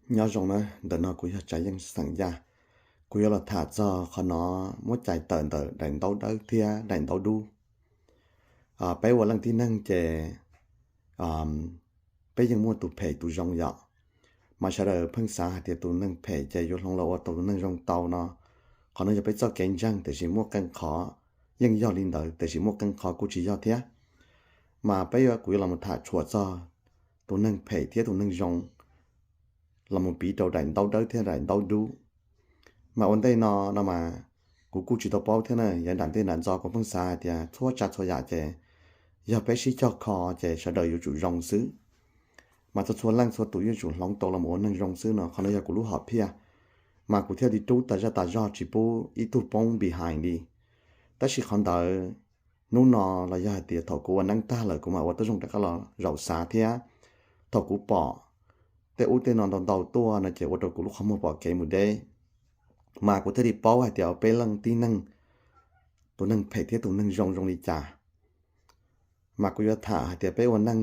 Nyob zoo na, ntawm no kuv yog Tsav Yeej xeem Yaj. Kuv yuav los tham txog qhov no, muab cais tawm ntawm daim ntaub dawb thiab daim ntaub dub. Peb ua leej tib neeg ces peb yeej muaj tus phem tus zoo yom. Mas sawv daws pheej xav hais tias tus neeg phem ces yuav hloov los ua tus neeg zoo tau no. Qhov no yog peb txoj kev ntseeg, tiam sis muaj qee qhov yeej yog li ntawd, tiam sis muaj qee qhov kuj tsis yog thiab. Mas peb, kuv yuav los tham tshuam txog tus neeg phem thiab tus neeg zoo los mus piv rau daim ntaub dawb thiab daim ntaub dub. Mas ua ntej no no mas kuv kuj tsis tau paub thiab na, yav nram ntej nram ntxo kuv pheej xav hais tias txhua tsav txhua yam ces yog peb sib cog kho ces sawv daws yuav tsum zoo xwb. Mas txhua txhua leej txhua tus yuav tsum hloov tau los ua neeg zoo xwb no, qhov no yog kuv lub hom phiaj. Mas kuv thiaj li rub tas zaj tas zog tsis pub ib tug poob behind li. Tab sis qhov ntawd hnub no los yog hais tias thaum kuv ua neeb tag lawm kuv mam ua tib zoo rov qab los zaum xav thiab. Thaum kuv pom tej ub tej no ntau ntau tuaj no ces ua rau kuv lub qhov muag pom kev mus deb. Mas kuv thiaj li paub hais tias peb leej tib neeg, tus neeg phem thiab tus neeg zoo zoo li cas. Mas kuv yuav tham hais tias peb ua neeg,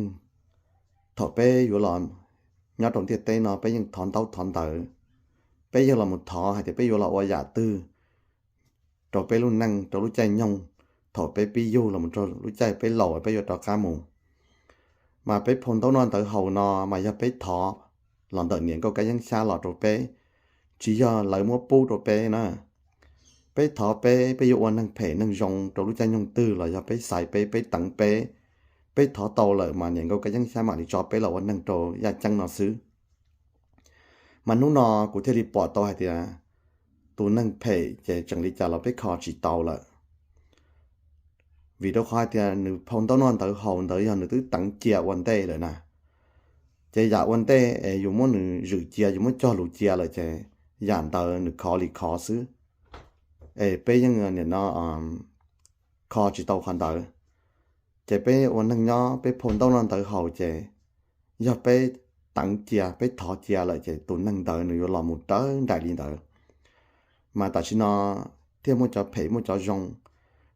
thaum peb yuav los nyob rau ntiaj teb no peb yeej thov ntaub thov ntawv. Peb yeej los mus thov hais tias peb yuav los ua yam twg rau peb lub neej rau lub caij nyoog, thaum peb pib yug los mus rau lub caij peb laus peb yuav rov qab mus. Mas peb phau ntaub noj ntawv haus no mas yog peb thov los ntawm niam nkauj kab yeeb xyab los rau peb, tsis yog lawv muab pub rau peb na. Peb thov peb, peb yuav ua neeg phem neeg zoo rau lub caij nyoog twg los yog peb xaiv peb, peb teev peb, peb thov tau lawm mas niam nkauj kab yeeb xyab mam li tso peb los ua neeg rau yaj ceeb no xwb. Mas hnub no kuv thiaj li pom tau hais tias tus neeg phem ces tseem li cas los peb kho tsis tau lawm. Vim rau qhov hais tias nws phau ntaub noj ntawv haus ntawd yog nws twb teev cia ua ntej lawm na. Ces yam ua ntej es yus muab nws zwm cia, yus muab cog lus cia lawm ces yam ntawd nws khov li khov xwb. Es peb yeej nim no kho tsis tau qhov ntawd. Ces peb ua neeg nyob peb phau ntaub noj ntawv haus ces yog peb teev cia peb thov cia lawm ces tus neeg ntawd nws yuav los mus rawv nraim li ntawd. Mas tam sim no thiaj muaj cov phem muaj cov zoo.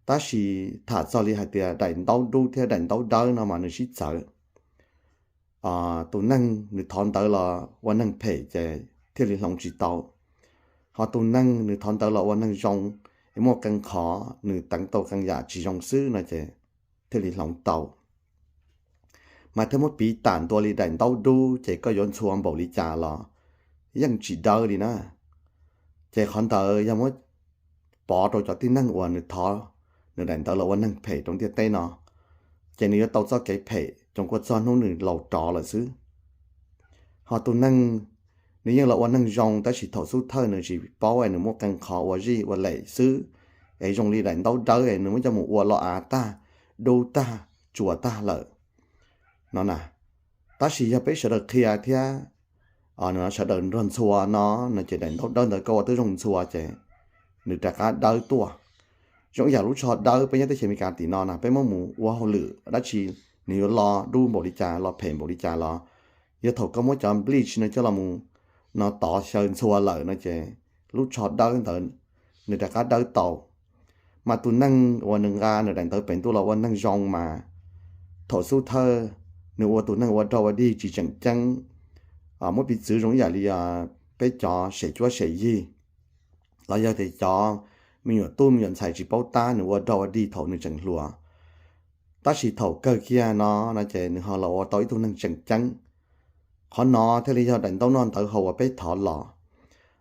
Tab sis tham txog li hais tias daim ntaub dub thiab daim ntaub dawb no mas nws sib txawv. Tus neeg nws thov ntawv los ua neeg phem ces thiaj li hloov tsis tau. Ho tus neeg nws thov ntawv los ua neeg zoo, es muaj qee qhov nws teev tau qee yam tsis zoo xwb no ces thiaj li hloov tau. Mas thiaj muab piv tam ntua li daim ntaub dub ces koj yuav ntxhua npaum li cas los yeej tsis dawb li na. Ces qhov ntawd yog muab pov rau cov tib neeg uas nws thov nws daim ntawv los ua neeg phem rau ntiaj teb no, ces nws yuav tau txoj kev phem coom kuaj txog hnub nws laus rov lawm xwb. Ho tus neeg nws yeej los ua neeg zoo tab sis thaum xub thawj nws tsis paub es nws muaj qee qhov ua zij ua lem xwb, es zoo li daim ntaub dawb es nws muab coj mus ua lo av tag, dub tag, tsuas tag lawm no na. Tab sis yog peb sawv daws qhia thiab sawv daws nrog ntxhua no, no ces daim ntaub dawb ntawd koj ua tib zoo ntxhua ces nws rov qab dawb tuaj. Zoo ib yam lub tsho dawb peb nyob teb chaws Amelikas tim no na, peb muab mus ua hauj lwm dab tsi nws yuav lo dub npaum li cas, lo phem npaum li cas los yog thaum koj muab cov bleach no coj los mus no tov xyaw ntxhua lawm no ces lub tsho dawb ntawd nws rov qab dawb tau. Mas tus neeg uas nws nqa nws daim ntawv pem ntuj los ua neeg zoo mas thaum xub thawj nws ua tus neeg ua rog ua dig tsis tseem ceeb. Muab piv txwv zoo ib yam li peb cov sem cuab sem yig los yog tias cov me nyuam tub me nyuam ntxhais tsis paub tab nws ua rog ua dig thaum nws tseem hluas, tab sis thaum kawg kiag no no ces nws ho los ua tau ib tug neeg tseem ceeb. Qhov no thiaj li yog daim ntaub noj ntawv haus uas peb thov los.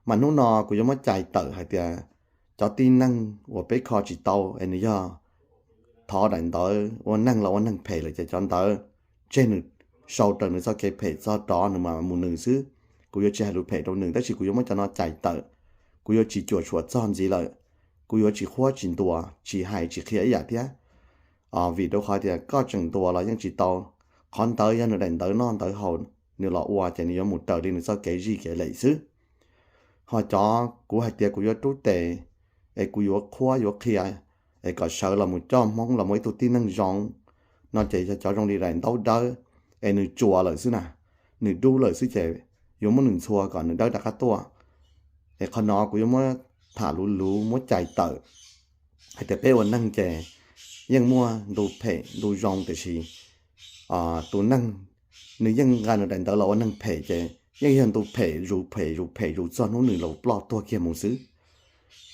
Mas hnub no kuv yuav muab cais tawm hais tias cov tib neeg uas peb kho tsis tau es nws yog thov daim ntawv ua neeg los ua neeg phem lawm ces cov ntawd tseg nws, sau raws nws txoj kev phem txog rov nws mam mus nws xwb. Kuv yuav tsis hais lus phem rau nws tab sis kuv yuav muab cov no cais tawm. Kuv yuav tsis cuam tshuam txog ntxiv lawm, kuv yuav tsis qhuab tsis ntuas tsis hais tsis qhia ib yam thiab. Vim rau qhov tias koj tseem ntuas los yeej tsis tau. Qhov ntawd yog nws daim ntawv noj ntawv haus, nws los ua ces nws yuav mus raws li nws txoj kev zij kev lem xwb. Ho cov kuv hais tias kuv yuav rub tes es kuv yuav qhuab yuav qhia es kom sawv los mus coj Hmoob los ua ib tug tib neeg zoo no ces yog cov zoo li daim ntaub dawb es nws tsuas lawm xwb na, nws dub lawm xwb ces yuav muab nws ntxhua kom nws dawb rov qab tuaj. Es qhov no kuv yuav muab tham luv luv muab cais tawm hais tias peb ua neeg ces yeej muaj ntu phem ntu zoo tiam sis tus neeg nws yeej nqa nws daim ntawv los ua neeg phem ces yeej yog ntu phem zus phem zus phem zus txog hnub nws laus ploj tuag kiag mus xwb.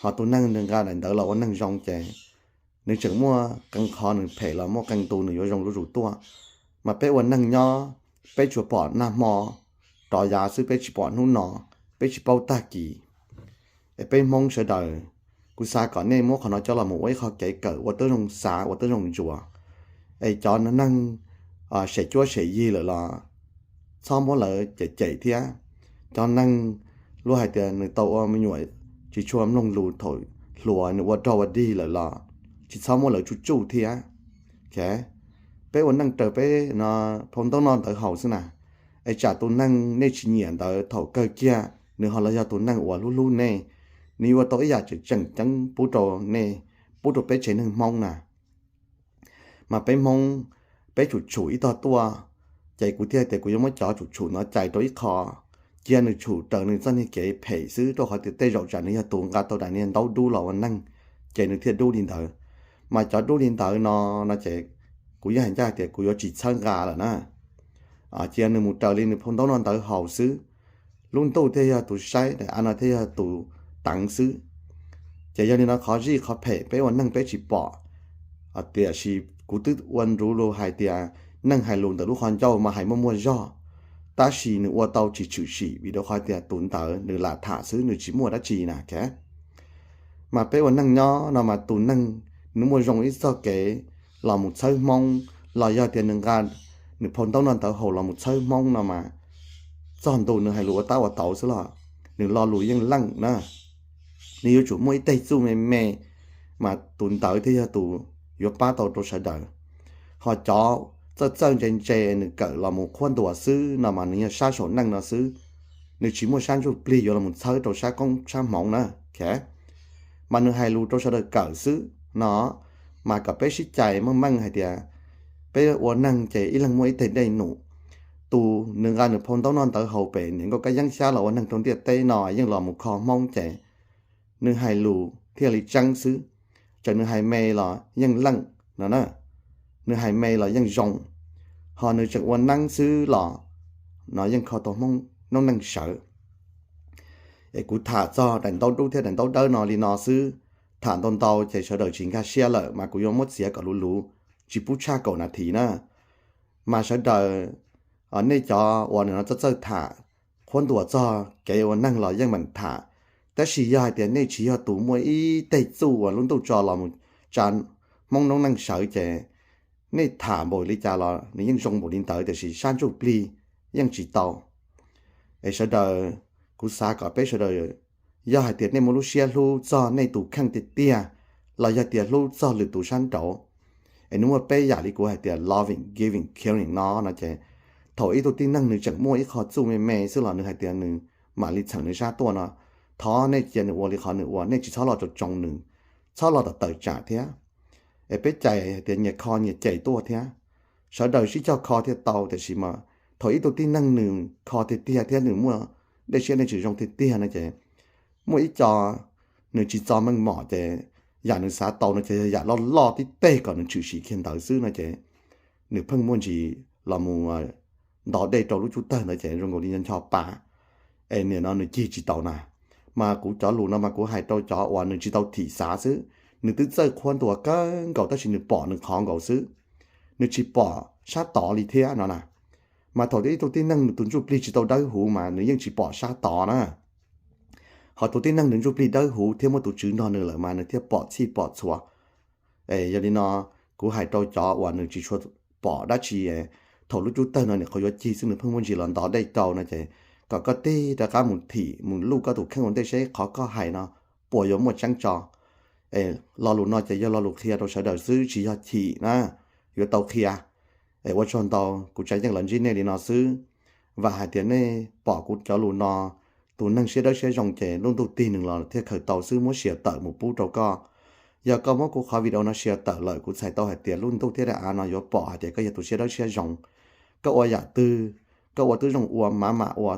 Ho tus neeg nws nqa daim ntawv los ua neeg zoo ces nws tseem muaj qee qhov nws phem los muaj qee ntu nws yuav zoo zuj zus tuaj. Mas peb ua neeg nyob, peb tsuas pom nag hmo rov yav xwb, peb tsis pom hnub no, peb tsis paub tag kis. Es peb Hmoob sawv daws, kuv xav kom nej muab qhov no coj los mus ua ib qho kev kawm ua tib zoo xav ua tib zoo ntsuas. Es cov neeg sem cuab sem yig lawm los txhob muab lawv cem cem thiab. Cov neeg luag hais tias nws tau ua me nyuam tsis tshua mloog lus thaum hluas nws ua rog ua dig lawm los tsis txhob muab lawv tsuj tsuj thiab. Peb ua neej raws peb no phau ntaub noj ntawv haus xwb na. Es tsam tus neeg nej tsis nyiam ntawd thaum kawg kiag nws ho los yog tus neeg uas hlub hlub nej, nws yuav ua tau ib yam tseem tseem ceeb pub rau nej, pub rau peb tsev neeg Hmoob na. Mas peb Hmoob, peb tsum tshum ib tog tuaj, ces kuv thiaj tias kuv yuav muab cov tsum tshum no cais rau ib qho, cia nws tshum raws nws txoj niag kev phem xwb, rau qhov tias tej zaum tsam nws yog tus nqa tau daim niag ntaub dub los ua neeg, ces nws thiaj dub li ntawd. Mas cov dub li ntawd no, no ces kuv yeej hais ncaj tias kuv yuav tsis txhawb nqa lawm na. Cia nws mus raws li nws phau ntaub noj ntawv haus xwb, lub ntuj thiaj yog tus saib, daim av no thiaj yog tus teev xwb. Ces yog li no qhov zij qhov phem peb ua neeg peb tsis pom. Tiam sis kuv twb ua nrub lus hais tias neeg hais lus ntawm lub qhov ncauj mas hais muaj muaj zog, tab sis nws ua tau tsis tshwm sim vim rau qhov tias tus ntawd nws lam tham xwb, nws tsis muaj dab tsi na. Mas peb ua neej nyob no mas tus neeg nws muaj zoo ib txoj kev los mus txhawb Hmoob, los yog tias nws nqa nws phau ntaub noj ntawv haus los mus txhawb Hmoob no mas txog ntu nws hais lus ua tab ua tauv xwb los nws lo lus yeej leej na. Nws yuav tsum muaj ib teg txuj me me, mas tus ntawd thiaj yog tus yuav pab tau rau sawv daws. Ho cov txawj txawj ntse ntse nws kawm los mus qhuab ntuas xwb no mas nws yog sab saum neej no xwb, nws tsis muaj sab ntsuj plig yuav los mus txhawb rau sab koob sab hmoov na. Mas nws hais lus rau sawv daws kawm xwb no, mas kom peb sib cais meej meej hais tias peb ua neeg ces ib leeg muaj ib teg dej num. Tus nws nqa nws phau ntaub noj ntawv haus pem niam nkauj kab yeeb xyab los ua neeg rau ntiaj teb no yeej los mus kho Hmoob ces nws hais lus thiaj li tseeb xwb. Txawm nws hais me los yeej leej no na, nws hais me los yeej zoo, ho nws tseem ua neeb xwb los no yeej kho tau Hmoob noob neej sawv. Es kuv tham txog daim ntaub dub thiab daim ntaub dawb no li no xwb, tham ntau ntau ces sawv daws tsis nkag siab lawm mas kuv yuav muab txiav kom luv luv, tsis pub tshaj kaum nas this na. Mas sawv daws, nej cov uas nim no txawj txawj tham, qhuab ntuas txog kev ua neeg los yeej meem tham, tab sis yog hais tias nej tsis yog tus muaj ib teg txuj uas lub ntuj tso los mus tsa Hmoob noob neej sawv ces nej tham npaum li cas los nws yeej zoo npaum li ntawd, tiam sis sab ntsuj plig yeej tsis tau. Es sawv daws, kuv xav kom peb sawv daws, yog hais tias nej muaj lub siab hlub txog nej tus kheej tiag tiag, los yog tias hlub txog lwm tus sab nraud, es nws muaj peb yam li kuv hais tias loving, giving, caring no no ces thaum ib tug tib neeg nws tseem muaj ib qho txuj me me xwb los nws hais tias nws mam li txheem nws sab tuaj no, thov nej cia nws ua li qhov nws ua, nej tsis txhob los tsoo tsoo nws, txhob los tawm tawm tsam thiab. Es peb cais hais tias nyias kho nyias cem tuaj thiab, sawv daws sib cog kho thiaj tau, tiam sis mas thaum ib tug tib neeg nws kho tiag tiag thiab nws muaj dej siab dej ntsws zoo tiag tiag no ces muaj ib co nws tsis txo meej mom ces yam nws xav tau no ces yog yam loj loj tib teg kom nws tshwm sim kiag ntawd xwb no ces nws pheej muaj ntsis los mus nto dej rau lub cub tawg ntawd ces zoo nkaus li nco nco pa, es nim no nws cig tsis tau na. Mas kuv cov lus no mas kuv hais rau cov uas nws tsis tau thim xav xwb, nws twb txawj qhuab ntuas kawg nkaus tab sis nws pom nws qhov nkaus xwb, nws tsis pom sab tod li thiab no na. Mas thaum ib tug tib neeg nws tus ntsuj plig tsis tau dawb huv mas nws yeej tsis pom sab tod na. Ho tus tib neeg nws ntsuj plig dawb huv thiab muaj tus tswv nrog nws lawm mas nws thiaj pom txhij pom txhua. Yog li no, kuv hais rau cov uas nws tsis tshua pom dab tsi, thaum lub cub tawg no nim qhuav yuav cig xwb nws pheej muaj ntsis los nto dej rau no ces kom koj tig rov qab mus thim mus luj koj tus kheej ua ntej seb qhov koj hais no puas yuav muaj tseeb tso. Lo lus no ces yog lo lus qhia rau sawv daws xwb tsis yog chim na, yuav tau qhia. Es ua tsaug ntau, kuv tsa yeej los ntsib nej li no xwb. Vam hais tias nej pom kuv cov lus no, tus neeg siab dawb siab zoo ces lub ntuj tig nws los thiaj khaws tau xwb, muab share tawm mus pub rau koj. Yog koj muab kuv qhov video no share tawm lawm kuv txhais tau hais tias lub ntuj thiab daim av no yuav pom hais tias koj yog tus siab dawb siab zoo. Koj ua yam twg, koj ua twb zoo ua, mam mam ua,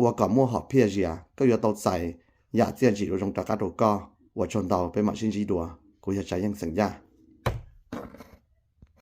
ua kom muaj hom phiaj zias, koj yuav tau txais yam txiaj ntsim zoo zoo rov qab rau koj. Ua tsaug ntau, peb mam sib ntsib dua. Kuv yog Tsav Yeej xeem Yaj.